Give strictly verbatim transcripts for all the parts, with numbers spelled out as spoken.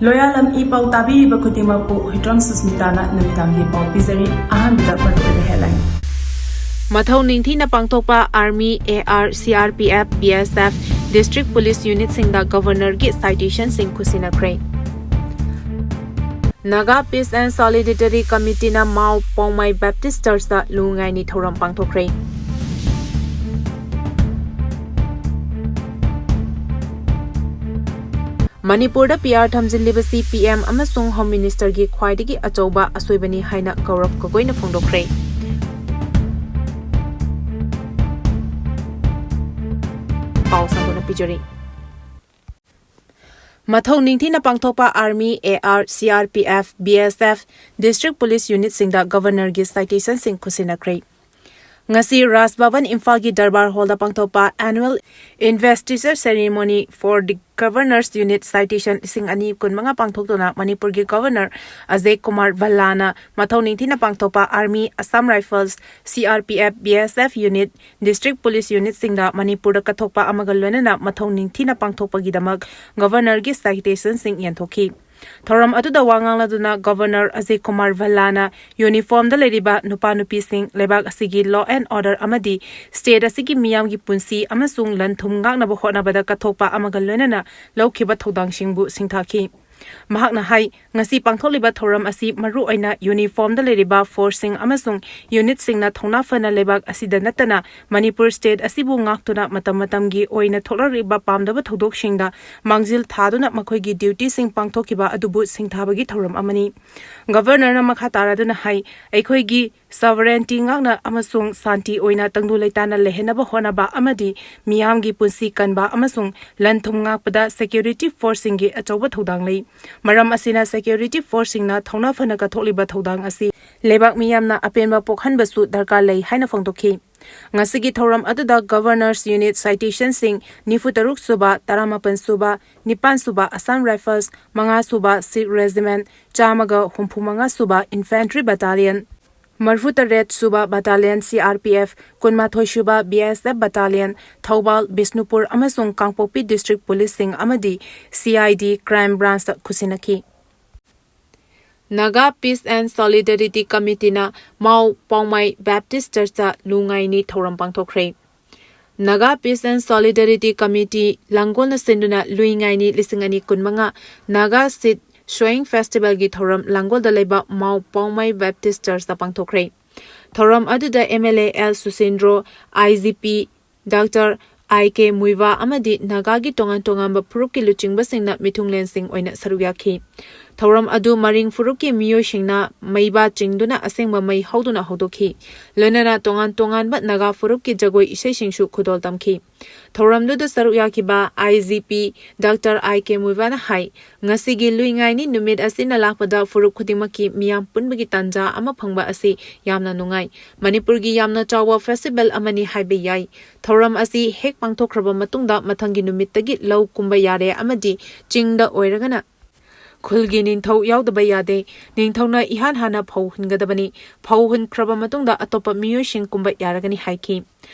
ꯂꯣꯌꯥꯂꯝ E ꯄꯥꯎ ꯇꯥꯕꯤꯔꯤꯕ ꯈꯨꯗꯤꯡꯃꯛꯄꯨ ꯍꯨꯏꯗ꯭ꯔꯣꯝ ꯁꯨꯁꯃꯤꯇꯥꯅ ꯅꯨꯃꯤꯗꯥꯡꯒꯤ ꯄꯥꯎ ꯄꯤꯖꯔꯤ꯫ ꯑꯍꯥꯟꯕꯗ ꯃꯔꯨꯑꯣꯏꯕ headline꯫ ꯃꯊꯧ ꯅꯤꯡꯊꯤꯅ ꯄꯥꯡꯊꯣꯛꯄ Army, AR, CRPF, BSF, District Police Unitꯁꯤꯡꯗ Governorꯒꯤ citationꯁꯤꯡ ꯈꯨꯠꯁꯤꯟꯅꯈ꯭ꯔꯦ꯫ Naga Peace and Solidarity Committeeꯅ Mao ꯄꯣꯡꯃꯥꯏ Baptist Churchꯇ ꯂꯨꯉꯥꯏꯅꯤ ꯊꯧꯔꯝ ꯄꯥꯡꯊꯣꯛꯈ꯭ꯔꯦ꯫ ꯃꯅꯤꯄꯨꯔꯗ PR ꯊꯝꯖꯤꯜꯂꯤꯕꯁꯤ PM ꯑꯃꯁꯨꯡ Home Ministerꯒꯤ ꯈ꯭ꯋꯥꯏꯗꯒꯤ ꯑꯆꯧꯕ ꯑꯁꯣꯏꯕꯅꯤ ꯍꯥꯏꯅ ꯒꯧꯔꯕ ꯒꯣꯒꯣꯏꯅ ꯐꯣꯡꯗꯣꯛꯈ꯭ꯔꯦ꯫ ꯄꯥꯎ ꯁꯟꯗꯣꯛꯅ ꯄꯤꯖꯔꯤ꯫ ꯃꯊꯧ ꯅꯤꯡꯊꯤꯅ ꯄꯥꯡꯊꯣꯛꯄ Army, AR, CRPF, BSF, District Police Unitꯁꯤꯡꯗ Governorꯒꯤ citationꯁꯤꯡ ꯈꯨꯠꯁꯤꯟꯅꯈ꯭ꯔꯦ꯫ ꯉꯁꯤ ꯔꯥꯖ ꯚꯕꯟ ꯏꯝꯐꯥꯜꯒꯤ ꯗꯔꯕꯥꯔ ꯍꯣꯜꯗ ꯄꯥꯡꯊꯣꯛꯄ Annual Investiture Ceremony for the Governor's Unit Citation ꯂꯤꯁꯤꯡ ꯑꯅꯤ ꯀꯨꯟꯃꯉꯥ ꯄꯥꯡꯊꯣꯛꯇꯨꯅ ꯃꯅꯤꯄꯨꯔꯒꯤ Governor ꯑꯖꯌ ꯀꯨꯃꯥꯔ ꯚꯜꯂꯥꯅ ꯃꯊꯧ ꯅꯤꯡꯊꯤꯅ ꯄꯥꯡꯊꯣꯛꯄ Army, Assam Rifles, CRPF, BSF Unit, District Police Unitꯁꯤꯡꯗ ꯃꯅꯤꯄꯨꯔꯗ ꯀꯠꯊꯣꯛꯄ ꯑꯃꯒ ꯂꯣꯏꯅꯅ ꯃꯊꯧ ꯅꯤꯡꯊꯤꯅ ꯄꯥꯡꯊꯣꯛꯄꯒꯤꯗꯃꯛ Governorꯒꯤ citationꯁꯤꯡ ꯌꯦꯟꯊꯣꯛꯈꯤ꯫ ꯊꯧꯔꯝ ꯑꯗꯨꯗ ꯋꯥ ꯉꯥꯡꯂꯗꯨꯅ Governor ꯑꯖꯌ ꯀꯨꯃꯥꯔ ꯚꯜꯂꯥꯅ uniformꯗ ꯂꯩꯔꯤꯕ ꯅꯨꯄꯥ ꯅꯨꯄꯤꯁꯤꯡ, ꯂꯩꯕꯥꯛ ꯑꯁꯤꯒꯤ law and order ꯑꯃꯗꯤ state ꯑꯁꯤꯒꯤ ꯃꯤꯌꯥꯝꯒꯤ ꯄꯨꯟꯁꯤ ꯑꯃꯁꯨꯡ ꯂꯟ ꯊꯨꯝ ꯉꯥꯛꯅꯕ ꯍꯣꯠꯅꯕꯗ ꯀꯠꯊꯣꯛꯄ ꯑꯃꯒ ꯂꯣꯏꯅꯅ ꯂꯧꯈꯤꯕ ꯊꯧꯗꯥꯡꯁꯤꯡꯕꯨ ꯁꯤꯡꯊꯥꯈꯤ꯫ ꯃꯍꯥꯛꯅ ꯍꯥꯏ, ꯉꯁꯤ ꯄꯥꯡꯊꯣꯛꯂꯤꯕ ꯊꯧꯔꯝ ꯑꯁꯤ ꯃꯔꯨꯑꯣꯏꯅ uniformꯗ ꯂꯩꯔꯤꯕ forceꯁꯤꯡ ꯑꯃꯁꯨꯡ unitꯁꯤꯡꯅ ꯊꯧꯅꯥ ꯐꯅ ꯂꯩꯕꯥꯛ ꯑꯁꯤꯗ ꯅꯠꯇꯅ ꯃꯅꯤꯄꯨꯔ state ꯑꯁꯤꯕꯨ ꯉꯥꯛꯇꯨꯅ ꯃꯇꯝ ꯃꯇꯝꯒꯤ ꯑꯣꯏꯅ ꯊꯣꯛꯂꯛꯂꯤꯕ ꯄꯥꯝꯗꯕ ꯊꯧꯗꯣꯛꯁꯤꯡꯗ ꯃꯥꯡꯖꯤꯜ ꯊꯥꯗꯨꯅ ꯃꯈꯣꯏꯒꯤ dutyꯁꯤꯡ ꯄꯥꯡꯊꯣꯛꯈꯤꯕ ꯑꯗꯨꯕꯨ ꯁꯤꯡꯊꯥꯕꯒꯤ ꯊꯧꯔꯝ ꯑꯃꯅꯤ꯫ Governorꯅ ꯃꯈꯥ ꯇꯥꯔꯗꯨꯅ ꯍꯥꯏ, ꯑꯩꯈꯣꯏꯒꯤ sovereignty ꯉꯥꯛꯅ ꯑꯃꯁꯨꯡ ꯁꯥꯟꯇꯤ ꯑꯣꯏꯅ ꯇꯪꯗꯨ ꯂꯩꯇꯥꯅ ꯂꯩꯍꯟꯅꯕ ꯍꯣꯠꯅꯕ ꯑꯃꯗꯤ ꯃꯤꯌꯥꯝꯒꯤ ꯄꯨꯟꯁꯤ ꯀꯟꯕ ꯑꯃꯁꯨꯡ ꯂꯟ ꯊꯨꯝ ꯉꯥꯛꯄꯗ security forceꯁꯤꯡꯒꯤ ꯑꯆꯧꯕ ꯊꯧꯗꯥꯡ ꯂꯩ꯫ ꯃꯔꯝ ꯑꯁꯤꯅ security forceꯁꯤꯡꯅ ꯊꯧꯅꯥ ꯐꯅ ꯀꯠꯊꯣꯛꯂꯤꯕ ꯊꯧꯗꯥꯡ ꯑꯁꯤ ꯂꯩꯕꯥꯛ ꯃꯤꯌꯥꯝꯅ ꯑꯄꯦꯟꯕ ꯄꯣꯛꯍꯟꯕꯁꯨ ꯗꯔꯀꯥꯔ ꯂꯩ ꯍꯥꯏꯅ ꯐꯣꯡꯗꯣꯛꯈꯤ꯫ ꯉꯁꯤꯒꯤ ꯊꯧꯔꯝ ꯑꯗꯨꯗ Governor's Unit citationꯁꯤꯡ ꯅꯤꯐꯨ ꯇꯔꯨꯛ ꯁꯨꯕ, ꯇꯔꯥꯃꯥꯄꯟ ꯁꯨꯕ, ꯅꯤꯄꯥꯟ ꯁꯨꯕ Assam Rifles, ꯃꯉꯥ ꯁꯨꯕ Sikh Regiment, ꯆꯥꯝꯃꯒ ꯍꯨꯝꯐꯨ ꯃꯉꯥ ꯁꯨꯕ Infantry Battalion, ꯃꯔꯤꯐꯨꯇꯔꯦꯠ ꯁꯨꯕ Battalion C R P F, ꯀꯨꯟꯃꯥꯊꯣꯏ ꯁꯨꯕ B S F Battalion, Thoubal, Bishnupur ꯑꯃꯁꯨꯡ ꯀꯥꯡꯄꯣꯛꯄꯤ District Police ꯁꯤꯡ ꯑꯃꯗꯤ C I D Crime Branch ꯇ ꯈꯨꯠꯁꯤꯟꯅꯈꯤ꯫ Naga Peace and Solidarity Committee ꯅ ꯃꯥꯎ ꯄꯥꯎꯃꯥꯏ Baptist Church ꯇ ꯂꯨ ꯉꯥꯏꯅꯤ ꯊꯧꯔꯝ ꯄꯥꯡꯊꯣꯛꯈ꯭ꯔꯦ꯫ Naga Peace and Solidarity Committee ꯂꯥꯡꯒꯣꯜꯅ ꯁꯤꯟꯗꯨꯅ ꯂꯨꯏ ꯉꯥꯏꯅꯤ ꯂꯤꯁꯤꯡ ꯑꯅꯤ ꯀꯨꯟꯃꯉꯥ Naga Seed Sowing Festival ꯒꯤ ꯊꯧꯔꯝ ꯂꯥꯡꯒꯣꯜꯗ ꯂꯩꯕ ꯃꯥꯎ ꯄꯥꯎꯃꯥꯏ Baptist Church ꯇ ꯄꯥꯡꯊꯣꯛꯈ꯭ꯔꯦ꯫ ꯊꯧꯔꯝ ꯑꯗꯨꯗ M L A L ꯁꯨꯁꯤꯟꯗ꯭ꯔꯣ, I G P Doctor I K ꯃꯨꯏꯕꯥ ꯑꯃꯗꯤ ꯅꯥꯒꯥꯒꯤ ꯇꯣꯉꯥꯟ ꯇꯣꯉꯥꯟꯕ ꯐꯨꯔꯨꯞꯀꯤ ꯂꯨꯆꯤꯡꯕꯁꯤꯡꯅ ꯃꯤꯊꯨꯡꯂꯦꯟꯁꯤꯡ ꯑꯣꯏꯅ ꯁꯔꯨꯛ ꯌꯥꯈꯤ꯫ ꯊꯧꯔꯝ ꯑꯗꯨ ꯃꯔꯤꯡ ꯐꯨꯔꯨꯞꯀꯤ ꯃꯤꯑꯣꯏꯁꯤꯡꯅ ꯃꯩꯕꯥ ꯆꯤꯡꯗꯨꯅ ꯑꯁꯦꯡꯕ ꯃꯩ ꯍꯧꯗꯨꯅ ꯍꯧꯗꯣꯛꯈꯤ꯫ ꯂꯣꯏꯅꯅ ꯇꯣꯉꯥꯟ ꯇꯣꯉꯥꯟꯕ ꯅꯥꯒꯥ ꯐꯨꯔꯨꯞꯀꯤ ꯖꯒꯣꯏ ꯏꯁꯩꯁꯤꯡꯁꯨ ꯈꯨꯗꯣꯜ ꯇꯝꯈꯤ꯫ ꯊꯧꯔꯝꯗꯨꯗ ꯁꯔꯨꯛ ꯌꯥꯈꯤꯕ I G P Doctor I K ꯃꯨꯏꯕꯥꯅ ꯍꯥꯏ, ꯉꯁꯤꯒꯤ ꯂꯨꯏꯉꯥꯏꯅꯤ ꯅꯨꯃꯤꯠ ꯑꯁꯤꯅ ꯂꯥꯛꯄꯗ ꯐꯨꯔꯨꯞ ꯈꯨꯗꯤꯡꯃꯛꯀꯤ ꯃꯤꯌꯥꯝ ꯄꯨꯟꯕꯒꯤ ꯇꯥꯟꯖꯥ ꯑꯃ ꯐꯪꯕ ꯑꯁꯤ ꯌꯥꯝꯅ ꯅꯨꯡꯉꯥꯏ꯫ ꯃꯅꯤꯄꯨꯔꯒꯤ ꯌꯥꯝꯅ ꯆꯥꯎꯕ festival ꯑꯃꯅꯤ ꯍꯥꯏꯕ ꯌꯥꯏ꯫ ꯊꯧꯔꯝ ꯑꯁꯤ ꯍꯦꯛ ꯄꯥꯡꯊꯣꯛꯈ꯭ꯔꯕ ꯃꯇꯨꯡꯗ ꯃꯊꯪꯒꯤ ꯅꯨꯃꯤꯠꯇꯒꯤ ꯂꯧ ꯀꯨꯝꯕ ꯌꯥꯔꯦ ꯑꯃꯗꯤ ꯆꯤꯡꯗ ꯑꯣꯏꯔꯒꯅ ꯈꯨꯜꯒꯤ ꯅꯤꯡꯊꯧ ꯌꯥꯎꯗꯕ ꯌꯥꯗꯦ꯫ ꯅꯤꯡꯊꯧꯅ ꯏꯍꯥꯟ ꯍꯥꯟꯅ ꯐꯧ ꯍꯨꯟꯒꯗꯕꯅꯤ꯫ ꯐꯧ ꯍꯨꯟꯈ꯭ꯔꯕ ꯃꯇꯨꯡꯗ ꯑꯇꯣꯞꯄ ꯃꯤꯑꯣꯏꯁꯤꯡ ꯀꯨꯝꯕ ꯌꯥꯔꯒꯅꯤ ꯍꯥꯏꯈꯤ꯫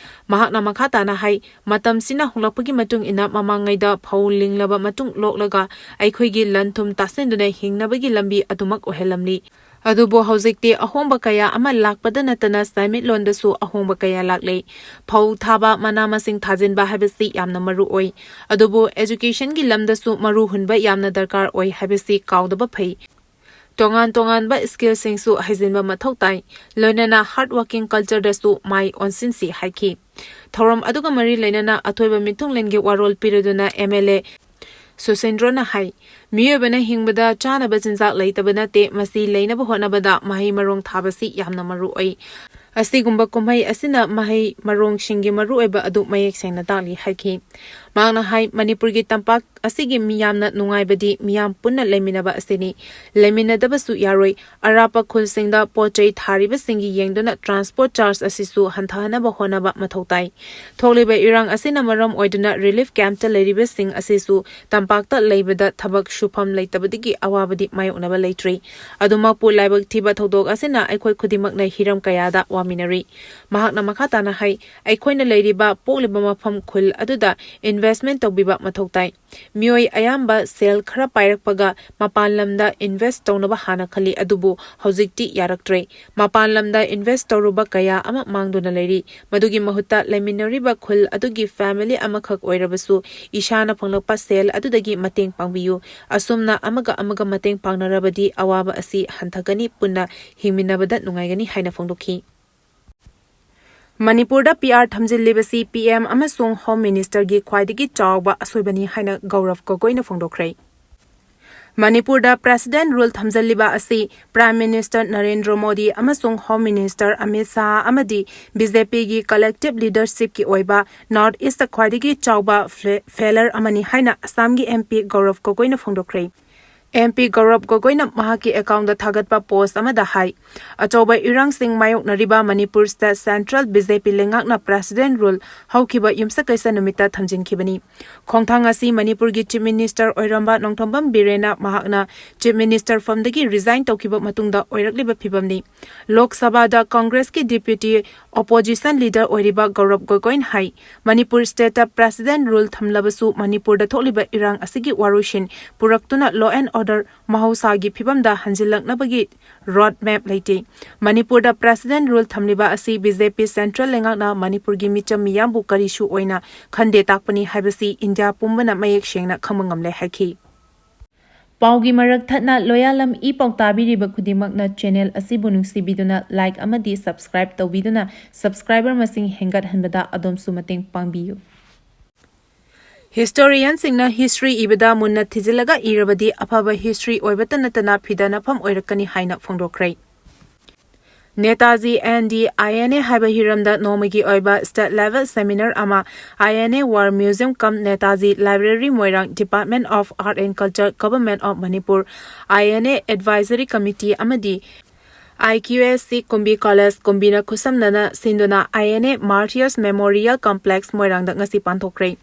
ꯃꯍꯥꯛꯅ ꯃꯈꯥ ꯇꯥꯅ ꯍꯥꯏ, ꯃꯇꯝꯁꯤꯅ ꯍꯣꯡꯂꯛꯄꯒꯤ ꯃꯇꯨꯡ ꯏꯟꯅ ꯃꯃꯥꯡꯉꯩꯗ ꯐꯧ ꯂꯤꯡꯂꯕ ꯃꯇꯨꯡ ꯂꯣꯛꯂꯒ ꯑꯩꯈꯣꯏꯒꯤ ꯂꯟ ꯊꯨꯝ ꯇꯥꯁꯤꯟꯗꯨꯅ ꯍꯤꯡꯅꯕꯒꯤ ꯂꯝꯕꯤ ꯑꯗꯨꯃꯛ ꯑꯣꯏꯍꯜꯂꯝꯂꯤ꯫ ꯑꯗꯨꯕꯨ ꯍꯧꯖꯤꯛꯇꯤ ꯑꯍꯣꯡꯕ ꯀꯌꯥ ꯑꯃ ꯂꯥꯛꯄꯗ ꯅꯠꯇꯅ ꯁꯦꯟꯃꯤꯠꯂꯣꯟꯗꯁꯨ ꯑꯍꯣꯡꯕ ꯀꯌꯥ ꯂꯥꯛꯂꯦ꯫ ꯐꯧ ꯊꯥꯕ, ꯃꯅꯥ ꯃꯁꯤꯡ ꯊꯥꯖꯤꯟꯕ ꯍꯥꯏꯕꯁꯤ ꯌꯥꯝꯅ ꯃꯔꯨ ꯑꯣꯏ꯫ ꯑꯗꯨꯕꯨ education ꯒꯤ ꯂꯝꯗꯁꯨ ꯃꯔꯨ ꯍꯨꯟꯕ ꯌꯥꯝꯅ ꯗꯔꯀꯥꯔ ꯑꯣꯏ ꯍꯥꯏꯕꯁꯤ ꯀꯥꯎꯗꯕ ꯐꯩ꯫ ꯇꯣꯉꯥꯟ ꯇꯣꯉꯥꯟꯕ skill ꯁꯤꯡꯁꯨ ꯍꯩꯖꯤꯟꯕ ꯃꯊꯧ ꯇꯥꯏ꯫ ꯂꯣꯏꯅꯅ hard working culture ꯗꯁꯨ ꯃꯥꯏ ꯑꯣꯟꯁꯤꯟꯁꯤ ꯍꯥꯏꯈꯤ꯫ ꯊꯧꯔꯝ ꯑꯗꯨꯒ ꯃꯔꯤ ꯂꯩꯅꯅ ꯑꯊꯣꯏꯕ ꯃꯤꯊꯨꯡꯂꯦꯟꯒꯤ ꯋꯥꯔꯣꯜ ꯄꯤꯔꯗꯨꯅ M L A ꯁꯨꯁꯤꯟꯗ꯭ꯔꯣꯅ ꯍꯥꯏ, ꯃꯤꯑꯣꯏꯕꯅ ꯍꯤꯡꯕꯗ ꯆꯥꯅꯕ ꯆꯤꯟꯖꯥꯛ ꯂꯩꯇꯕ ꯅꯠꯇꯦ, ꯃꯁꯤ ꯂꯩꯅꯕ ꯍꯣꯠꯅꯕꯗ ꯃꯍꯩ ꯃꯔꯣꯡ ꯊꯥꯕꯁꯤ ꯌꯥꯝꯅ ꯃꯔꯨ ꯑꯣꯏ꯫ ꯑꯁꯤꯒꯨꯝꯕ ꯀꯨꯝꯍꯩ ꯑꯁꯤꯅ ꯃꯍꯩ ꯃꯔꯣꯡꯁꯤꯡꯒꯤ ꯃꯔꯨꯑꯣꯏꯕ ꯑꯗꯨ ꯃꯌꯦꯛ ꯁꯦꯡꯅ ꯇꯥꯛꯂꯤ ꯍꯥꯏꯈꯤ꯫ ꯃꯍꯥꯛꯅ ꯍꯥꯏ, ꯃꯅꯤꯄꯨꯔꯒꯤ ꯇꯝꯄꯥꯛ ꯑꯁꯤꯒꯤ ꯃꯤꯌꯥꯝꯅ ꯅꯨꯡꯉꯥꯏꯕꯗꯤ ꯃꯤꯌꯥꯝ ꯄꯨꯟꯅ ꯂꯩꯃꯤꯟꯅꯕ ꯑꯁꯤꯅꯤ꯫ ꯂꯩꯃꯤꯟꯅꯗꯕꯁꯨ ꯌꯥꯔꯣꯏ꯫ ꯑꯔꯥꯞꯄ ꯈꯨꯜꯁꯤꯡꯗ ꯄꯣꯠ ꯆꯩ ꯊꯥꯔꯤꯕꯁꯤꯡꯒꯤ ꯌꯦꯡꯗꯨꯅ transport charge ꯑꯁꯤꯁꯨ ꯍꯟꯊꯍꯟꯅꯕ ꯍꯣꯠꯅꯕ ꯃꯊꯧ ꯇꯥꯏ꯫ ꯊꯣꯛꯂꯤꯕ ꯏꯔꯥꯡ ꯑꯁꯤꯅ ꯃꯔꯝ ꯑꯣꯏꯗꯨꯅ relief campꯇ ꯂꯩꯔꯤꯕꯁꯤꯡ ꯑꯁꯤꯁꯨ ꯇꯝꯄꯥꯛꯇ ꯂꯩꯕꯗ ꯊꯕꯛ ꯁꯨꯐꯝ ꯂꯩꯇꯕꯗꯒꯤ ꯑꯋꯥꯕꯗꯤ ꯃꯥꯌꯣꯛꯅꯕ ꯂꯩꯇ꯭ꯔꯤ꯫ ꯑꯗꯨꯃꯛꯄꯨ ꯂꯥꯏꯕꯛ ꯊꯤꯕ ꯊꯧꯗꯣꯛ ꯑꯁꯤꯅ ꯑꯩꯈꯣꯏ ꯈꯨꯗꯤꯡꯃꯛꯅ ꯍꯤꯔꯝ ꯀꯌꯥꯗ ꯋꯥꯃꯤꯟꯅꯔꯤ꯫ ꯃꯍꯥꯛꯅ ꯃꯈꯥ ꯇꯥꯅ ꯍꯥꯏ, ꯑꯩꯈꯣꯏꯅ ꯂꯩꯔꯤꯕ ꯄꯣꯛꯂꯤꯕ ꯃꯐꯝ ꯈꯨꯜ ꯑꯗꯨꯗ investment ꯇꯧꯕꯤꯕ ꯃꯊꯧ ꯇꯥꯏ꯫ ꯃꯤꯑꯣꯏ ꯑꯌꯥꯝꯕ ꯁꯦꯜ ꯈꯔ ꯄꯥꯏꯔꯛꯄꯒ ꯃꯄꯥꯟ ꯂꯝꯗ invest ꯇꯧꯅꯕ ꯍꯥꯟꯅ ꯈꯜꯂꯤ, ꯑꯗꯨꯕꯨ ꯍꯧꯖꯤꯛꯇꯤ ꯌꯥꯔꯛꯇ꯭ꯔꯦ꯫ ꯃꯄꯥꯟ ꯂꯝꯗ invest ꯇꯧꯔꯨꯕ ꯀꯌꯥ ꯑꯃ ꯃꯥꯡꯗꯨꯅ ꯂꯩꯔꯤ꯫ ꯃꯗꯨꯒꯤ ꯃꯍꯨꯠꯇ ꯂꯩꯃꯤꯟꯅꯔꯤꯕ ꯈꯨꯜ ꯑꯗꯨꯒꯤ family ꯑꯃꯈꯛ ꯑꯣꯏꯔꯕꯁꯨ ꯏꯁꯥꯅ ꯐꯪꯂꯛꯄ ꯁꯦꯜ ꯑꯗꯨꯗꯒꯤ ꯃꯇꯦꯡ ꯄꯥꯡꯕꯤꯌꯨ꯫ ꯑꯁꯨꯝꯅ ꯑꯃꯒ ꯑꯃꯒ ꯃꯇꯦꯡ ꯄꯥꯡꯅꯔꯕꯗꯤ ꯑꯋꯥꯕ ꯑꯁꯤ ꯍꯟꯊꯒꯅꯤ, ꯄꯨꯟꯅ ꯍꯤꯡꯃꯤꯟꯅꯕꯗ ꯅꯨꯡꯉꯥꯏꯒꯅꯤ ꯍꯥꯏꯅ ꯐꯣꯡꯗꯣꯛꯈꯤ꯫ ꯃꯅꯤꯄꯨꯔꯗ PR ꯊꯝꯖꯤꯜꯂꯤꯕꯁꯤ PM ꯑꯃꯁꯨꯡ Home Ministerꯒꯤ ꯈ꯭ꯋꯥꯏꯗꯒꯤ ꯆꯥꯎꯕ ꯑꯁꯣꯏꯕꯅꯤ ꯍꯥꯏꯅ ꯒꯧꯔꯕ ꯒꯣꯒꯣꯏꯅ ꯐꯣꯡꯗꯣꯛꯈ꯭ꯔꯦ꯫ ꯃꯅꯤꯄꯨꯔꯗ President Rule ꯊꯝꯖꯤꯜꯂꯤꯕ ꯑꯁꯤ Prime Minister ꯅꯔꯦꯟꯗ꯭ꯔ ꯃꯣꯗꯤ ꯑꯃꯁꯨꯡ Home Minister ꯑꯃꯤꯠ ꯁꯥꯍ ꯑꯃꯗꯤ BJPꯒꯤ collective leadershipꯀꯤ ꯑꯣꯏꯕ North Eastꯇ ꯈ꯭ꯋꯥꯏꯗꯒꯤ ꯆꯥꯎꯕ ꯐꯦ-, failure ꯑꯃꯅꯤ ꯍꯥꯏꯅ ꯑꯁꯥꯝꯒꯤ MP ꯒꯧꯔꯕ ꯒꯣꯒꯣꯏꯅ ꯐꯣꯡꯗꯣꯛꯈ꯭ꯔꯦ꯫ MP ꯒꯧꯔꯕ ꯒꯣꯒꯣꯏꯅ ꯃꯍꯥꯛꯀꯤ accountꯇ ꯊꯥꯒꯠꯄ post ꯑꯃꯗ ꯍꯥꯏ, ꯑꯆꯧꯕ ꯏꯔꯥꯡꯁꯤꯡ ꯃꯥꯌꯣꯛꯅꯔꯤꯕ ꯃꯅꯤꯄꯨꯔꯁꯤꯗ Central BJP ꯂꯩꯉꯥꯛꯅ President Rule ꯍꯧꯈꯤꯕ ꯌꯨꯝꯁꯀꯩꯁ ꯅꯨꯃꯤꯠꯇ ꯊꯝꯖꯤꯟꯈꯤꯕꯅꯤ꯫ ꯈꯣꯡꯊꯥꯡ ꯑꯁꯤ ꯃꯅꯤꯄꯨꯔꯒꯤ Chief Minister ꯑꯣꯏꯔꯝꯕ ꯅꯣꯡꯊꯣꯝꯕꯝ ꯕꯤꯔꯦꯟꯅ ꯃꯍꯥꯛꯅ Chief Minister ꯐꯝꯗꯒꯤ resign ꯇꯧꯈꯤꯕ ꯃꯇꯨꯡꯗ ꯑꯣꯏꯔꯛꯂꯤꯕ ꯐꯤꯚꯝꯅꯤ꯫ ꯂꯣꯛ ꯁꯚꯥꯗ ꯀꯪꯒ꯭ꯔꯦꯁꯀꯤ Deputy Opposition Leader ꯑꯣꯏꯔꯤꯕ ꯒꯧꯔꯕ ꯒꯣꯒꯣꯏꯅ ꯍꯥꯏ, ꯃꯅꯤꯄꯨꯔ stateꯇ President Rule ꯊꯝꯂꯕꯁꯨ ꯃꯅꯤꯄꯨꯔꯗ ꯊꯣꯛꯂꯤꯕ ꯏꯔꯥꯡ ꯑꯁꯤꯒꯤ ꯋꯥꯔꯣꯏꯁꯤꯟ ꯄꯨꯔꯛꯇꯨꯅ law and order ꯃꯍꯧꯁꯥꯒꯤ ꯐꯤꯚꯝꯗ ꯍꯟꯖꯤꯜꯂꯛꯅꯕꯒꯤ road map ꯂꯩꯇꯦ꯫ ꯃꯅꯤꯄꯨꯔꯗ President Rule ꯊꯝꯂꯤꯕ ꯑꯁꯤ BJP Central ꯂꯩꯉꯥꯛꯅ ꯃꯅꯤꯄꯨꯔꯒꯤ ꯃꯤꯆꯝ ꯃꯤꯌꯥꯝꯕꯨ ꯀꯔꯤꯁꯨ ꯑꯣꯏꯅ ꯈꯟꯗꯦ ꯇꯥꯛꯄꯅꯤ ꯍꯥꯏꯕꯁꯤ ꯏꯟꯗꯤꯌꯥ ꯄꯨꯝꯕꯅ ꯃꯌꯦꯛ ꯁꯦꯡꯅ ꯈꯪꯕ ꯉꯝꯂꯦ ꯍꯥꯏꯈꯤ꯫ ꯄꯥꯎꯒꯤ ꯃꯔꯛ ꯊꯠꯅ ꯂꯣꯌꯥꯂꯝ ꯏ ꯄꯥꯎ ꯇꯥꯕꯤꯔꯤꯕ ꯈꯨꯗꯤꯡꯃꯛꯅ channel ꯑꯁꯤꯕꯨ ꯅꯨꯡꯁꯤꯕꯤꯗꯨꯅ like ꯑꯃꯗꯤ subscribe ꯇꯧꯕꯤꯗꯨꯅ subscriber ꯃꯁꯤꯡ ꯍꯦꯟꯒꯠꯍꯟꯕꯗ ꯑꯗꯣꯝꯁꯨ ꯃꯇꯦꯡ ꯄꯥꯡꯕꯤꯌꯨ꯫ Historianꯁꯤꯡꯅ history ꯏꯕꯗ ꯃꯨꯟꯅ ꯊꯤꯖꯤꯜꯂꯒ ꯏꯔꯕꯗꯤ ꯑꯐꯕ history ꯑꯣꯏꯕꯇ ꯅꯠꯇꯅ ꯐꯤꯗꯅꯐꯝ ꯑꯣꯏꯔꯛꯀꯅꯤ ꯍꯥꯏꯅ ꯐꯣꯡꯗꯣꯛꯈ꯭ꯔꯦ꯫ Netaji N D I N A ꯍꯥꯏꯕ ꯍꯤꯔꯝꯗ ꯅꯣꯡꯃꯒꯤ ꯑꯣꯏꯕ state level seminar ꯑꯃ I N A War Museum cum Netaji Library, Moirang, Department of Art and Culture, Government of Manipur, I N A Advisory Committee ꯑꯃꯗꯤ I Q S C ꯀꯨꯝꯕꯤ College, ꯀꯨꯝꯕꯤꯅ ꯈꯨꯠꯁꯝꯅꯅ ꯁꯤꯟꯗꯨꯅ I N A Martyrs Memorial Complex, ꯃꯣꯏꯔꯥꯡꯗ ꯉꯁꯤ ꯄꯥꯡꯊꯣꯛꯈ꯭ꯔꯦ꯫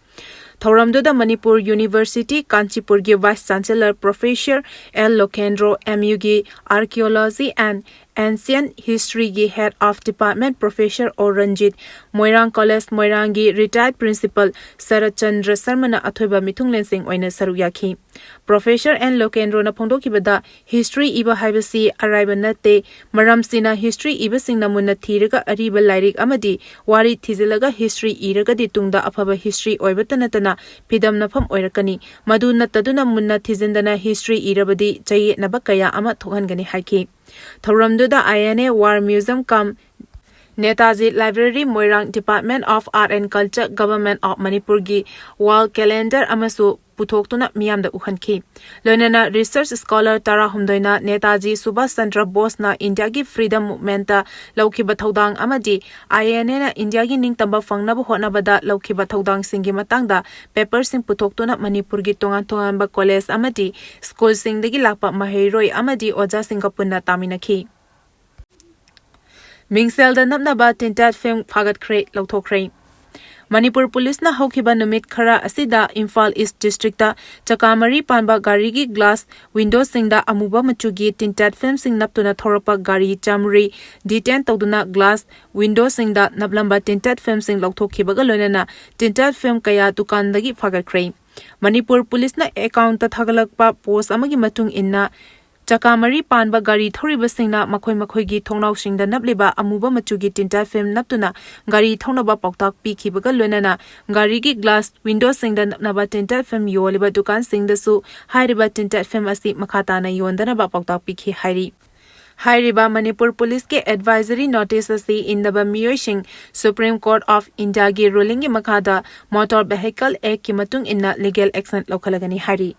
ꯊꯧꯔꯝꯗꯨꯗ Manipur university ꯀꯥꯟꯆꯤꯄꯨꯔꯒꯤ Vice Chancellor Professor L Lokendro, M U ꯒꯤ Archaeology and Ancient History ꯒꯤ Head of Department Professor O Ranjit, Moirang College, ꯃꯣꯏꯔꯥꯡꯒꯤ Retired Principal ꯁꯔꯠ ꯆꯟꯗ꯭ꯔ ꯁꯔꯃꯅ ꯑꯊꯣꯏꯕ ꯃꯤꯊꯨꯡꯂꯦꯟꯁꯤꯡ ꯑꯣꯏꯅ ꯁꯔꯨꯛ ꯌꯥꯈꯤ꯫ Professor N Lokendro ꯅ ꯐꯣꯡꯗꯣꯛꯈꯤꯕꯗ, history ꯏꯕ ꯍꯥꯏꯕꯁꯤ ꯑꯔꯥꯏꯕ ꯅꯠꯇꯦ꯫ ꯃꯔꯝꯁꯤꯅ, history ꯏꯕꯁꯤꯡꯅ ꯃꯨꯟꯅ ꯊꯤꯔꯒ ꯑꯔꯤꯕ ꯂꯥꯏꯔꯤꯛ ꯑꯃꯗꯤ ꯋꯥꯔꯤ ꯊꯤꯖꯤꯜꯂꯒ history ꯏꯔꯒꯗꯤ ꯇꯨꯡꯗ ꯑꯐꯕ history ꯑꯣꯏꯕꯇ ꯅꯠꯇꯅ ꯐꯤꯗꯝꯅꯐꯝ ꯑꯣꯏꯔꯛꯀꯅꯤ꯫ ꯃꯗꯨ ꯅꯠꯇꯗꯨꯅ ꯃꯨꯟꯅ ꯊꯤꯖꯤꯟꯗꯅ history ꯏꯔꯕꯗꯤ ꯆꯌꯦꯠꯅꯕ ꯀꯌꯥ ꯑꯃ ꯊꯣꯛꯍꯟꯒꯅꯤ ꯍꯥꯏꯈꯤ꯫ ꯊꯧꯔꯝꯗꯨꯗ I N A War Museum cum Netaji Library, Moirang, Department of Art and Culture, Government of Manipur ꯒꯤ wall calendar ꯑꯃꯁꯨ ꯄꯨꯊꯣꯛꯇꯨꯅ ꯃꯤꯌꯥꯝꯗ ꯎꯍꯟꯈꯤ꯫ ꯂꯣꯏꯅꯅ research scholar ꯇꯔꯥꯍꯨꯝꯗꯣꯏꯅ ꯅꯦꯇꯥꯖꯤ ꯁꯨꯚꯥꯁ ꯆꯟꯗ꯭ꯔ ꯕꯣꯁꯅ ꯏꯟꯗꯤꯌꯥꯒꯤ freedom movement ꯇ ꯂꯧꯈꯤꯕ ꯊꯧꯗꯥꯡ ꯑꯃꯗꯤ I N A ꯅ ꯏꯟꯗꯤꯌꯥꯒꯤ ꯅꯤꯡꯇꯝꯕ ꯐꯪꯅꯕ ꯍꯣꯠꯅꯕꯗ ꯂꯧꯈꯤꯕ ꯊꯧꯗꯥꯡꯁꯤꯡꯒꯤ ꯃꯇꯥꯡꯗ paper ꯁꯤꯡ ꯄꯨꯊꯣꯛꯇꯨꯅ ꯃꯅꯤꯄꯨꯔꯒꯤ ꯇꯣꯉꯥꯟ ꯇꯣꯉꯥꯟꯕ college ꯑꯃꯗꯤ school ꯁꯤꯡꯗꯒꯤ ꯂꯥꯛꯄ ꯃꯍꯩꯔꯣꯏ ꯑꯃꯗꯤ ꯑꯣꯖꯥꯁꯤꯡꯒ ꯄꯨꯟꯅ ꯇꯥꯃꯤꯟꯅꯈꯤ꯫ ꯃꯤꯡꯁꯦꯜꯗ ꯅꯞꯅꯕ tinted film ꯐꯥꯒꯠꯈ꯭ꯔꯦ, ꯂꯧꯊꯣꯛꯈ꯭ꯔꯦ꯫ ꯃꯅꯤꯄꯨꯔ ꯄꯨꯂꯤꯁꯅ ꯍꯧꯈꯤꯕ ꯅꯨꯃꯤꯠ ꯈꯔ ꯑꯁꯤꯗ ꯏꯝꯐꯥꯜ East district ꯇ ꯆꯀꯥ ꯃꯔꯤ ꯄꯥꯟꯕ ꯒꯥꯔꯤꯒꯤ glass window ꯁꯤꯡꯗ ꯑꯃꯨꯕ ꯃꯆꯨꯒꯤ tinted film ꯁꯤꯡ ꯅꯞꯇꯨꯅ ꯊꯧꯔꯛꯄ ꯒꯥꯔꯤ ꯆꯥꯃꯔꯤ detain ꯇꯧꯗꯨꯅ glass window ꯁꯤꯡꯗ ꯅꯞꯂꯝꯕ tinted film ꯁꯤꯡ ꯂꯧꯊꯣꯛꯈꯤꯕꯒ ꯂꯣꯏꯅꯅ tinted film ꯀꯌꯥ ꯗꯨꯀꯥꯟꯗꯒꯤ ꯐꯥꯒꯠꯈ꯭ꯔꯦ꯫ ꯃꯅꯤꯄꯨꯔ ꯄꯨꯂꯤꯁꯅ account ꯇ ꯊꯥꯒꯠꯂꯛꯄ post ꯑꯃꯒꯤ ꯃꯇꯨꯡ ꯏꯟꯅ, ꯆꯀꯥ ꯃꯔꯤ ꯄꯥꯟꯕ ꯒꯥꯔꯤ ꯊꯧꯔꯤꯕꯁꯤꯡꯅ ꯃꯈꯣꯏ ꯃꯈꯣꯏꯒꯤ ꯊꯣꯡꯅꯥꯎꯁꯤꯡꯗ ꯅꯞꯂꯤꯕ ꯑꯃꯨꯕ ꯃꯆꯨꯒꯤ tinted film ꯅꯞꯇꯨꯅ ꯒꯥꯔꯤ ꯊꯧꯅꯕ ꯄꯥꯎꯇꯥꯛ ꯄꯤꯈꯤꯕꯒ ꯂꯣꯏꯅꯅ ꯒꯥꯔꯤꯒꯤ glass window ꯁꯤꯡꯗ ꯅꯞꯅꯕ tinted film ꯌꯣꯜꯂꯤꯕ ꯗꯨꯀꯥꯟꯁꯤꯡꯗꯁꯨ ꯍꯥꯏꯔꯤꯕ tinted film ꯑꯁꯤ ꯃꯈꯥ ꯇꯥꯅ ꯌꯣꯟꯗꯅꯕ ꯄꯥꯎꯇꯥꯛ ꯄꯤꯈꯤ ꯍꯥꯏꯔꯤ꯫ ꯍꯥꯏꯔꯤꯕ ꯃꯅꯤꯄꯨꯔ ꯄꯨꯂꯤꯁꯀꯤ advisory notice ꯑꯁꯤ ꯏꯟꯗꯕ ꯃꯤꯑꯣꯏꯁꯤꯡ Supreme Court of India ꯒꯤ ruling ꯒꯤ ꯃꯈꯥꯗ Motor Vehicle Act ꯀꯤ ꯃꯇꯨꯡ ꯏꯟꯅ legal action ꯂꯧꯈꯠꯂꯒꯅꯤ ꯍꯥꯏꯔꯤ꯫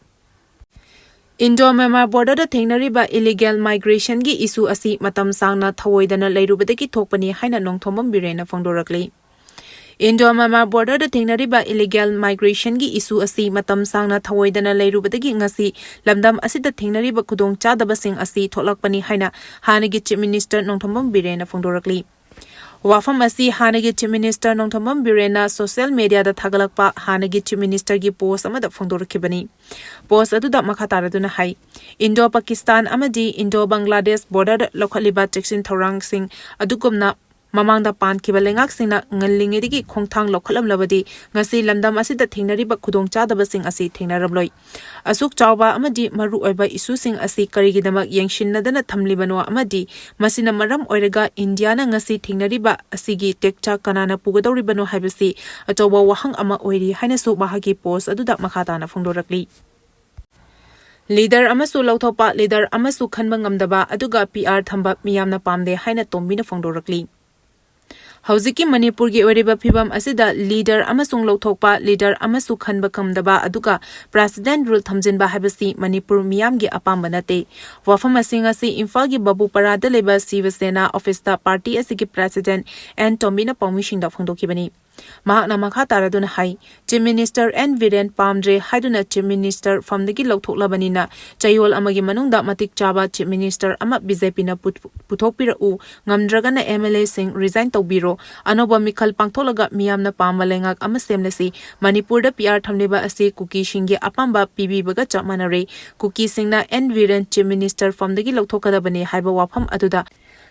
ꯏꯟꯗꯣ ꯃ꯭ꯌꯥꯟꯃꯥꯔ ꯕꯣꯔꯗꯔꯗ ꯊꯦꯡꯅꯔꯤꯕ ꯏꯂꯤꯒꯦꯜ ꯃꯥꯏꯒ꯭ꯔꯦꯁꯟꯒꯤ ꯏꯁꯨ ꯑꯁꯤ ꯃꯇꯝ ꯁꯥꯡꯅ ꯊꯧꯑꯣꯏꯗꯅ ꯂꯩꯔꯨꯕꯗꯒꯤ ꯊꯣꯛꯄꯅꯤ ꯍꯥꯏꯅ ꯅꯣꯡꯊꯣꯝꯕꯝ ꯕꯤꯔꯦꯟꯅ ꯐꯣꯡꯗꯣꯔꯛꯂꯤ꯫ ꯏꯟꯗꯣ ꯃ꯭ꯌꯥꯟꯃꯥꯔ ꯕꯣꯔꯗꯔꯗ ꯊꯦꯡꯅꯔꯤꯕ ꯏꯂꯤꯒꯦꯜ ꯃꯥꯏꯒ꯭ꯔꯦꯁꯟꯒꯤ ꯏꯁꯨ ꯑꯁꯤ ꯃꯇꯝ ꯁꯥꯡꯅ ꯊꯧꯑꯣꯏꯗꯅ ꯂꯩꯔꯨꯕꯗꯒꯤ ꯉꯁꯤ ꯂꯝꯗꯝ ꯑꯁꯤꯗ ꯊꯦꯡꯅꯔꯤꯕ ꯈꯨꯗꯣꯡꯆꯥꯗꯕꯁꯤꯡ ꯑꯁꯤ ꯊꯣꯛꯂꯛꯄꯅꯤ ꯍꯥꯏꯅ ꯍꯥꯟꯅꯒꯤ ꯆꯤꯐ ꯃꯤꯅꯤꯁꯇꯔ ꯅꯣꯡꯊꯣꯝꯕꯝ ꯕꯤꯔꯦꯟꯅ ꯐꯣꯡꯗꯣꯔꯛꯂꯤ꯫ ꯋꯥꯐꯝ ꯑꯁꯤ ꯍꯥꯟꯅꯒꯤ ꯆꯤꯐ ꯃꯤꯅꯤꯁꯇꯔ ꯅꯣꯡꯊꯣꯝꯕꯝ ꯕꯤꯔꯦꯟꯅ ꯁꯣꯁꯤꯌꯦꯜ ꯃꯤꯗꯤꯌꯥꯗ ꯊꯥꯒꯠꯂꯛꯄ ꯍꯥꯟꯅꯒꯤ ꯆꯤꯐ ꯃꯤꯅꯤꯁꯇꯔꯒꯤ ꯄꯣꯁ ꯑꯃꯗ ꯐꯣꯡꯗꯣꯔꯛꯈꯤꯕꯅꯤ꯫ ꯄꯣꯁ ꯑꯗꯨꯗ ꯃꯈꯥ ꯇꯥꯔꯗꯨꯅ ꯍꯥꯏ, ꯏꯟꯗꯣ ꯄꯥꯀꯤꯁꯇꯥꯟ ꯑꯃꯗꯤ ꯏꯟꯗꯣ ꯕꯪꯒ꯭ꯂꯥꯗꯦꯁ ꯕꯣꯔꯗꯔꯗ ꯂꯧꯈꯠꯂꯤꯕ ꯆꯦꯛꯁꯤꯟ ꯊꯧꯔꯥꯡꯁꯤꯡ ꯑꯗꯨꯒꯨꯝꯅ ꯃꯃꯥꯡꯗ ꯄꯥꯟꯈꯤꯕ ꯂꯩꯉꯥꯛꯁꯤꯡꯅ ꯉꯜꯂꯤꯉꯩꯗꯒꯤ ꯈꯣꯡꯊꯥꯡ ꯂꯧꯈꯠꯂꯝꯂꯕꯗꯤ ꯉꯁꯤ ꯂꯝꯗꯝ ꯑꯁꯤꯗ ꯊꯦꯡꯅꯔꯤꯕ ꯈꯨꯗꯣꯡꯆꯥꯗꯕꯁꯤꯡ ꯑꯁꯤ ꯊꯦꯡꯅꯔꯝꯂꯣꯏ꯫ ꯑꯁꯨꯛ ꯆꯥꯎꯕ ꯑꯃꯗꯤ ꯃꯔꯨꯑꯣꯏꯕ ꯏꯁꯨꯁꯤꯡ ꯑꯁꯤ ꯀꯔꯤꯒꯤꯗꯃꯛ ꯌꯦꯡꯁꯤꯟꯅꯗꯅ ꯊꯝꯂꯤꯕꯅꯣ ꯑꯃꯗꯤ ꯃꯁꯤꯅ ꯃꯔꯝ ꯑꯣꯏꯔꯒ ꯏꯟꯗꯤꯌꯥꯅ ꯉꯁꯤ ꯊꯦꯡꯅꯔꯤꯕ ꯑꯁꯤꯒꯤ ꯇꯦꯛꯆꯥꯛ ꯀꯅꯥꯅ ꯄꯨꯒꯗꯧꯔꯤꯕꯅꯣ ꯍꯥꯏꯕꯁꯤ ꯑꯆꯧꯕ ꯋꯥꯍꯪ ꯑꯃ ꯑꯣꯏꯔꯤ ꯍꯥꯏꯅꯁꯨ ꯃꯍꯥꯛꯀꯤ ꯄꯣꯁ ꯑꯗꯨꯗ ꯃꯈꯥ ꯇꯥꯅ ꯐꯣꯡꯗꯣꯔꯛꯂꯤ꯫ ꯂꯤꯗꯔ ꯑꯃꯁꯨ ꯂꯧꯊꯣꯛꯄ, ꯂꯤꯗꯔ ꯑꯃꯁꯨ ꯈꯟꯕ ꯉꯝꯗꯕ, ꯑꯗꯨꯒ ꯄꯤ ꯑꯥꯔ ꯊꯝꯕ ꯃꯤꯌꯥꯝꯅ ꯄꯥꯝꯗꯦ ꯍꯥꯏꯅ ꯇꯣꯝꯕꯤꯅ ꯐꯣꯡꯗꯣꯔꯛꯂꯤ꯫ ꯍꯧꯖꯤꯛꯀꯤ ꯃꯅꯤꯄꯨꯔꯒꯤ ꯑꯣꯏꯔꯤꯕ ꯐꯤꯕꯝ ꯑꯁꯤꯗ ꯂꯤꯗꯔ ꯑꯃꯁꯨꯡ ꯂꯧꯊꯣꯛꯄ, ꯂꯤꯗꯔ ꯑꯃꯁꯨ ꯈꯟꯕ ꯉꯝꯗꯕ, ꯑꯗꯨꯒ ꯄ꯭ꯔꯦꯁꯤꯗꯦꯟꯠ ꯔꯨꯜ ꯊꯝꯖꯤꯟꯕ ꯍꯥꯏꯕꯁꯤ ꯃꯅꯤꯄꯨꯔ ꯃꯤꯌꯥꯝꯒꯤ ꯑꯄꯥꯝꯕ ꯅꯠꯇꯦ꯫ ꯋꯥꯐꯝ ꯑꯁꯤꯡ ꯑꯁꯤ ꯏꯝꯐꯥꯜꯒꯤ ꯕꯥꯕꯨꯄꯥꯔꯥꯗ ꯂꯩꯕ ꯁꯤꯕ ꯁꯦꯅꯥ ꯑꯣꯐꯤꯁꯇ ꯄꯥꯔꯇꯤ ꯑꯁꯤꯒꯤ ꯄ꯭ꯔꯦꯁꯤꯗꯦꯟꯠ ꯑꯦꯟ ꯇꯣꯝꯕꯤꯅ ꯄꯥꯎꯃꯤꯁꯤꯡꯗ ꯐꯣꯡꯗꯣꯛꯈꯤꯕꯅꯤ꯫ ꯃꯍꯥꯛꯅ ꯃꯈꯥ ꯇꯥꯔꯗꯨꯅ ꯍꯥꯏ, ꯆꯤꯐ ꯃꯤꯅꯤꯁꯇꯔ ꯑꯦꯟ ꯕꯤꯔꯦꯟ ꯄꯥꯝꯗ꯭ꯔꯦ ꯍꯥꯏꯗꯨꯅ ꯆꯤꯐ ꯃꯤꯅꯤꯁꯇꯔ ꯐꯝꯗꯒꯤ ꯂꯧꯊꯣꯛꯂꯕꯅꯤꯅ ꯆꯌꯣꯜ ꯑꯃꯒꯤ ꯃꯅꯨꯡꯗ ꯃꯇꯤꯛ ꯆꯥꯕ ꯆꯤꯐ ꯃꯤꯅꯤꯁꯇꯔ ꯑꯃ ꯕꯤ ꯖꯦ ꯄꯤꯅ ꯄꯨꯊꯣꯛꯄꯤꯔꯛꯎ, ꯉꯝꯗ꯭ꯔꯒꯅ ꯑꯦꯝ ꯑꯦꯜ ꯑꯦꯁꯤꯡ ꯔꯤꯖꯥꯏꯟ ꯇꯧꯕꯤꯔꯣ, ꯑꯅꯧꯕ ꯃꯤꯈꯜ ꯄꯥꯡꯊꯣꯛꯂꯒ ꯃꯤꯌꯥꯝꯅ ꯄꯥꯝꯕ ꯂꯩꯉꯥꯛ ꯑꯃ ꯁꯦꯝꯂꯁꯤ꯫ ꯃꯅꯤꯄꯨꯔꯗ ꯄꯤ ꯑꯥꯔ ꯊꯝꯂꯤꯕ ꯑꯁꯤ ꯀꯨꯀꯤꯁꯤꯡꯒꯤ ꯑꯄꯥꯝꯕ ꯄꯤꯕꯤꯕꯒ ꯆꯞ ꯃꯥꯟꯅꯔꯦ꯫ ꯀꯨꯀꯤꯁꯤꯡꯅ ꯑꯦꯟ ꯕꯤꯔꯦꯟ ꯆꯤꯐ ꯃꯤꯅꯤꯁꯇꯔ ꯐꯝꯗꯒꯤ ꯂꯧꯊꯣꯛꯀꯗꯕꯅꯤ ꯍꯥꯏꯕ ꯋꯥꯐꯝ ꯑꯗꯨꯗ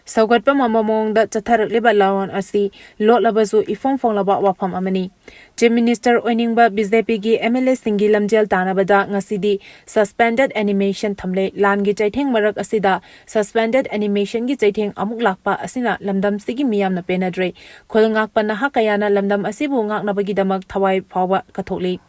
ꯁꯧꯒꯠꯄ ꯉꯝꯕ ꯃꯑꯣꯡꯗ ꯆꯠꯊꯔꯛꯂꯤꯕ ꯂꯥꯟ ꯑꯁꯤ ꯂꯣꯠꯂꯕꯁꯨ ꯏꯐꯣꯡ ꯐꯣꯡꯂꯕ ꯋꯥꯐꯝ ꯑꯃꯅꯤ꯫ ꯆꯤꯐ ꯃꯤꯅꯤꯁꯇꯔ ꯑꯣꯏꯅꯤꯡꯕ ꯕꯤ ꯖꯦ ꯄꯤꯒꯤ ꯑꯦꯝ ꯑꯦꯜ ꯑꯦꯁꯤꯡꯒꯤ ꯂꯝꯖꯦꯜ ꯇꯥꯟꯅꯕꯗ ꯉꯁꯤꯗꯤ ꯁꯁꯄꯦꯟꯗꯦꯗ ꯑꯦꯅꯤꯃꯦꯁꯟ ꯊꯝꯂꯦ꯫ ꯂꯥꯟꯒꯤ ꯆꯩꯊꯦꯡ ꯃꯔꯛ ꯑꯁꯤꯗ ꯁꯁꯄꯦꯟꯗꯦꯗ ꯑꯦꯅꯤꯃꯦꯁꯟꯒꯤ ꯆꯩꯊꯦꯡ ꯑꯃꯨꯛ ꯂꯥꯛꯄ ꯑꯁꯤꯅ ꯂꯝꯗꯝꯁꯤꯒꯤ ꯃꯤꯌꯥꯝꯅ ꯄꯦꯟꯅꯗ꯭ꯔꯦ꯫ ꯈꯨꯜ ꯉꯥꯛꯄ ꯅꯍꯥ ꯀꯌꯥꯅ ꯂꯝꯗꯝ ꯑꯁꯤꯕꯨ ꯉꯥꯛꯅꯕꯒꯤꯗꯃꯛ ꯊꯋꯥꯏ ꯐꯥꯎꯕ ꯀꯠꯊꯣꯛꯂꯤ꯫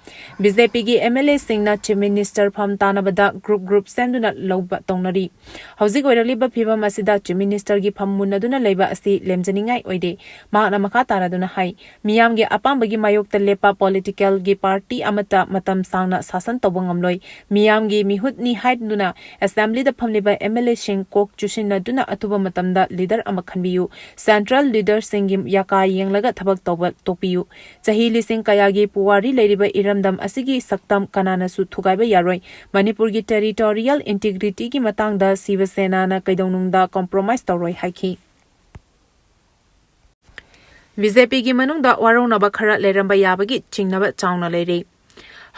ꯕꯤ ꯖꯦ ꯄꯤꯒꯤ ꯑꯦꯝ ꯑꯦꯜ ꯑꯦꯁꯤꯡꯅ ꯆꯤꯐ ꯃꯤꯅꯤꯁꯇꯔ ꯐꯝ ꯇꯥꯟꯅꯕꯗ ꯒ꯭ꯔꯨꯞ ꯒ꯭ꯔꯨꯞ ꯁꯦꯝꯗꯨꯅ ꯂꯧꯕ ꯇꯧꯅꯔꯤ꯫ ꯍꯧꯖꯤꯛ ꯑꯣꯏꯔꯛꯂꯤꯕ ꯐꯤꯕꯝ ꯑꯁꯤꯗ ꯆꯤꯐ ꯃꯤꯅꯤꯁꯇꯔꯒꯤ ꯐꯝ ꯃꯨꯟꯅꯗꯨꯅ ꯂꯩꯕ ꯑꯁꯤ ꯂꯦꯝꯖꯅꯤꯡꯉꯥꯏ ꯑꯣꯏꯗꯦ꯫ ꯃꯍꯥꯛꯅ ꯃꯈꯥ ꯇꯥꯅ ꯑꯗꯨꯅ ꯍꯥꯏ, ꯃꯤꯌꯥꯝꯒꯤ ꯑꯄꯥꯝꯕꯒꯤ ꯃꯥꯌꯣꯛꯇ ꯂꯦꯞꯄ political ꯒꯤ party ꯑꯃꯠꯇ ꯃꯇꯝ ꯁꯥꯡꯅ ꯁꯥꯁꯟ ꯇꯧꯕ ꯉꯝꯂꯣꯏ꯫ ꯃꯤꯌꯥꯝꯒꯤ ꯃꯤꯍꯨꯠꯅꯤ ꯍꯥꯏꯗꯨꯅ assembly ꯗ ꯐꯝꯂꯤꯕ M L A ꯁꯤꯡ ꯀꯣꯛ ꯆꯨꯁꯤꯟꯅꯗꯨꯅ ꯑꯊꯨꯕ ꯃꯇꯝꯗ leader ꯑꯃ ꯈꯟꯕꯤꯌꯨ꯫ Central leader ꯁꯤꯡꯒꯤ ꯌꯥꯀꯥ ꯌꯦꯡꯂꯒ ꯊꯕꯛ ꯇꯧꯕ ꯇꯣꯛꯄꯤꯌꯨ꯫ ꯆꯍꯤ ꯂꯤꯁꯤꯡ ꯀꯌꯥꯒꯤ ꯄꯨꯋꯥꯔꯤ ꯂꯩꯔꯤꯕ ꯏꯔꯝꯗꯝ ꯑꯁꯤꯒꯤ ꯁꯛꯇꯝ ꯀꯅꯥꯅꯁꯨ ꯊꯨꯒꯥꯏꯕ ꯌꯥꯔꯣꯏ꯫ ꯃꯅꯤꯄꯨꯔꯒꯤ territorial integrity ꯒꯤ ꯃꯇꯥꯡꯗ ꯁꯤꯕ ꯁꯦꯅꯥꯅ ꯀꯩꯗꯧꯅꯨꯡꯗ compromise ꯇꯧꯔꯣꯏ ꯍꯥꯏꯈꯤ꯫ B J P ꯒꯤ ꯃꯅꯨꯡꯗ ꯋꯥꯔꯧꯅꯕ ꯈꯔ ꯂꯩꯔꯝꯕ ꯌꯥꯕꯒꯤ ꯆꯤꯡꯅꯕ ꯆꯥꯎꯅ ꯂꯩꯔꯤ꯫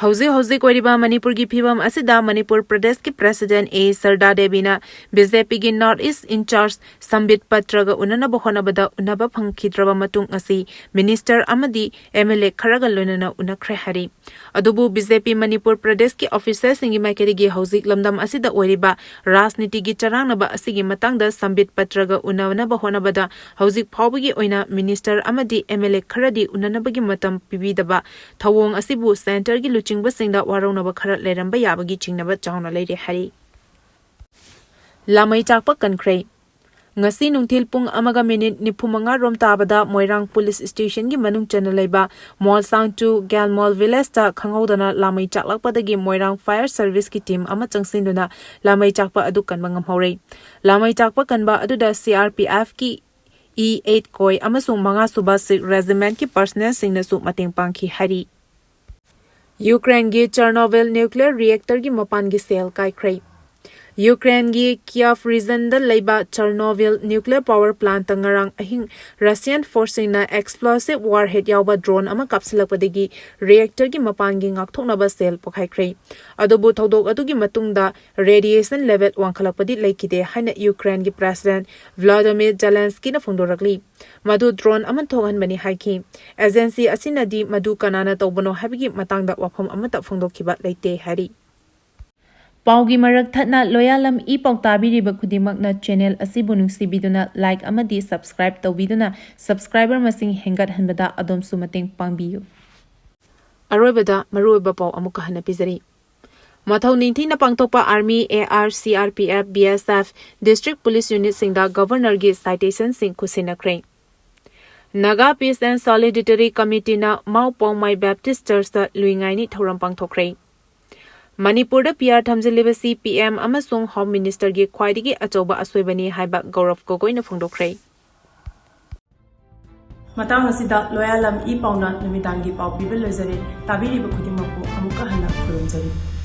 ꯍꯧꯖꯤꯛ ꯍꯧꯖꯤꯛ ꯑꯣꯏꯔꯤꯕ ꯃꯅꯤꯄꯨꯔꯒꯤ ꯐꯤꯕꯝ ꯑꯁꯤꯗ ꯃꯅꯤꯄꯨꯔ ꯄ꯭ꯔꯗꯦꯁꯀꯤ president A ꯁꯔꯗꯥ ꯗꯦꯕꯤꯅ B J P ꯒꯤ North East in charge ꯁꯝꯕꯤꯠ ꯄꯇ꯭ꯔꯒ ꯎꯅꯅꯕ ꯍꯣꯠꯅꯕꯗ ꯎꯅꯕ ꯐꯪꯈꯤꯗ꯭ꯔꯕ ꯃꯇꯨꯡ ꯑꯁꯤ minister ꯑꯃꯗꯤ M L A ꯈꯔꯒ ꯂꯣꯏꯅꯅ ꯎꯅꯈ꯭ꯔꯦ ꯍꯥꯏꯔꯤ꯫ ꯑꯗꯨꯕꯨ B J P ꯃꯅꯤꯄꯨꯔ ꯄ꯭ꯔꯗꯦꯁꯀꯤ officer ꯁꯤꯡꯒꯤ ꯃꯥꯏꯀꯩꯗꯒꯤ ꯍꯧꯖꯤꯛ ꯂꯝꯗꯝ ꯑꯁꯤꯗ ꯑꯣꯏꯔꯤꯕ ꯔꯥꯖꯅꯤꯇꯤꯒꯤ ꯆꯔꯥꯡꯅꯕ ꯑꯁꯤꯒꯤ ꯃꯇꯥꯡꯗ ꯁꯝꯕꯤꯠ ꯄꯇ꯭ꯔꯒ ꯎꯅꯅꯕ ꯍꯣꯠꯅꯕꯗ ꯍꯧꯖꯤꯛ ꯐꯥꯎꯕꯒꯤ ꯑꯣꯏꯅ minister ꯑꯃꯗꯤ M L A ꯈꯔꯗꯤ ꯎꯅꯅꯕꯒꯤ ꯃꯇꯝ ꯄꯤꯕꯤꯗꯕ ꯊꯧꯑꯣꯡ ꯑꯁꯤꯕꯨ centre ꯒꯤ ꯂꯨꯆꯤꯡꯕꯁꯤꯡꯗ ꯋꯥꯔꯧꯅꯕ ꯈꯔ ꯂꯩꯔꯝꯕ ꯌꯥꯕꯒꯤ ꯆꯤꯡꯅꯕ ꯆꯥꯎꯅ ꯂꯩꯔꯦ ꯍꯥꯏꯔꯤ꯫ ꯂꯥꯃꯩ ꯆꯥꯛꯄ ꯀꯟꯈ꯭ꯔꯦ꯫ ꯉꯁꯤ ꯅꯨꯡꯊꯤꯜ ꯄꯨꯡ ꯑꯃꯒ minute ꯅꯤꯐꯨ ꯃꯉꯥ ꯔꯣꯝ ꯇꯥꯕꯗ ꯃꯣꯏꯔꯥꯡ police station ꯒꯤ ꯃꯅꯨꯡ ꯆꯟꯅ ꯂꯩꯕ ꯃꯣꯜꯁꯥꯡ two ꯒ꯭ꯌꯥꯜꯃꯣꯜ village ꯇ ꯈꯪꯍꯧꯗꯅ ꯂꯥꯃꯩ ꯆꯥꯛꯂꯛꯄꯗꯒꯤ ꯃꯣꯏꯔꯥꯡ fire service ꯀꯤ team ꯑꯃ ꯆꯪꯁꯤꯟꯗꯨꯅ ꯂꯥꯃꯩ ꯆꯥꯛꯄ ꯑꯗꯨ ꯀꯟꯕ ꯉꯝꯍꯧꯔꯦ꯫ ꯂꯥꯃꯩ ꯆꯥꯛꯄ ꯀꯟꯕ ꯑꯗꯨꯗ C R P F ꯀꯤ E eight ꯀꯣꯏ ꯑꯃꯁꯨꯡ ꯃꯉꯥ ꯁꯨꯕ Sikh regiment ꯀꯤ personnel ꯁꯤꯡꯅꯁꯨ ꯃꯇꯦꯡ ꯄꯥꯡꯈꯤ ꯍꯥꯏꯔꯤ꯫ ꯌꯨꯀ꯭ꯔꯦꯟꯒꯤ Chernobyl nuclear reactor ꯒꯤ ꯃꯄꯥꯟꯒꯤ cell ꯀꯥꯏꯈ꯭ꯔꯦ꯫ ꯌꯨꯀ꯭ꯔꯦꯟꯒꯤ Kyiv region ꯗ ꯂꯩꯕ Chernobyl nuclear power plant ꯇ ꯉꯔꯥꯡ ꯑꯍꯤꯡ Russian force ꯁꯤꯡꯅ explosive warhead ꯌꯥꯎꯕ drone ꯑꯃ ꯀꯥꯞꯁꯤꯜꯂꯛꯄꯗꯒꯤ reactor ꯒꯤ ꯃꯄꯥꯟꯒꯤ ꯉꯥꯛꯊꯣꯛꯅꯕ cell ꯄꯣꯈꯥꯏꯈ꯭ꯔꯦ꯫ ꯑꯗꯨꯕꯨ ꯊꯧꯗꯣꯛ ꯑꯗꯨꯒꯤ ꯃꯇꯨꯡꯗ radiation level ꯋꯥꯡꯈꯠꯂꯛꯄꯗꯤ ꯂꯩꯈꯤꯗꯦ ꯍꯥꯏꯅ ꯌꯨꯀ꯭ꯔꯦꯟꯒꯤ president Volodymyr Zelensky ꯅ ꯐꯣꯡꯗꯣꯔꯛꯂꯤ꯫ ꯃꯗꯨ drone ꯑꯃ ꯊꯣꯛꯍꯟꯕꯅꯤ ꯍꯥꯏꯈꯤ꯫ Agency ꯑꯁꯤꯅꯗꯤ ꯃꯗꯨ ꯀꯅꯥꯅ ꯇꯧꯕꯅꯣ ꯍꯥꯏꯕꯒꯤ ꯃꯇꯥꯡꯗ ꯋꯥꯐꯝ ꯑꯃꯠꯇ ꯐꯣꯡꯗꯣꯛꯈꯤꯕ ꯂꯩꯇꯦ ꯍꯥꯏꯔꯤ꯫ ꯄꯥꯎꯒꯤ ꯃꯔꯛ ꯊꯠꯅ ꯂꯣꯌꯥꯂꯝ ꯏ ꯄꯥꯎ ꯇꯥꯕꯤꯔꯤꯕ ꯈꯨꯗꯤꯡꯃꯛꯅ channel ꯑꯁꯤꯕꯨ ꯅꯨꯡꯁꯤꯕꯤꯗꯨꯅ like ꯑꯃꯗꯤ subscribe ꯇꯧꯕꯤꯗꯨꯅ subscriber ꯃꯁꯤꯡ ꯍꯦꯟꯒꯠꯍꯟꯕꯗ ꯑꯗꯣꯝꯁꯨ ꯃꯇꯦꯡ ꯄꯥꯡꯕꯤꯌꯨ꯫ ꯑꯔꯣꯏꯕꯗ ꯃꯔꯨꯑꯣꯏꯕ ꯄꯥꯎ ꯑꯃꯨꯛꯀ ꯍꯟꯅ ꯄꯤꯖꯔꯤ꯫ ꯃꯊꯧ ꯅꯤꯡꯊꯤꯅ ꯄꯥꯡꯊꯣꯛꯄ Army, AR, CRPF, BSF, District Police Unitꯁꯤꯡꯗ Governorꯒꯤ citationꯁꯤꯡ ꯈꯨꯠꯁꯤꯟꯅꯈ꯭ꯔꯦ꯫ Naga Peace and Solidarity Committeeꯅ Mao ꯄꯣꯡꯃꯥꯏ Baptist Churchꯇ ꯂꯨꯏꯉꯥꯏꯅꯤ ꯊꯧꯔꯝ ꯄꯥꯡꯊꯣꯛꯈ꯭ꯔꯦ꯫ ꯃꯅꯤꯄꯨꯔꯗ PR ꯊꯝꯖꯤꯜꯂꯤꯕꯁꯤ PM ꯑꯃꯁꯨꯡ Home Ministerꯒꯤ ꯈ꯭ꯋꯥꯏꯗꯒꯤ ꯑꯆꯧꯕ ꯑꯁꯣꯏꯕꯅꯤ ꯍꯥꯏꯕ ꯒꯧꯔꯕ ꯒꯣꯒꯣꯏꯅ ꯐꯣꯡꯗꯣꯛꯈ꯭ꯔꯦ꯫ ꯃꯇꯥꯡ ꯑꯁꯤꯗ ꯂꯣꯌꯥꯂꯝ ꯏ ꯄꯥꯎꯅ ꯅꯨꯃꯤꯗꯥꯡꯒꯤ ꯄꯥꯎ ꯄꯤꯕ ꯂꯣꯏꯖꯔꯦ꯫ ꯇꯥꯕꯤꯔꯤꯕ ꯈꯨꯗꯤꯡꯃꯛꯄꯨ ꯑꯃꯨꯛꯀ ꯍꯟꯅ ꯈꯨꯔꯨꯝꯖꯔꯤ꯫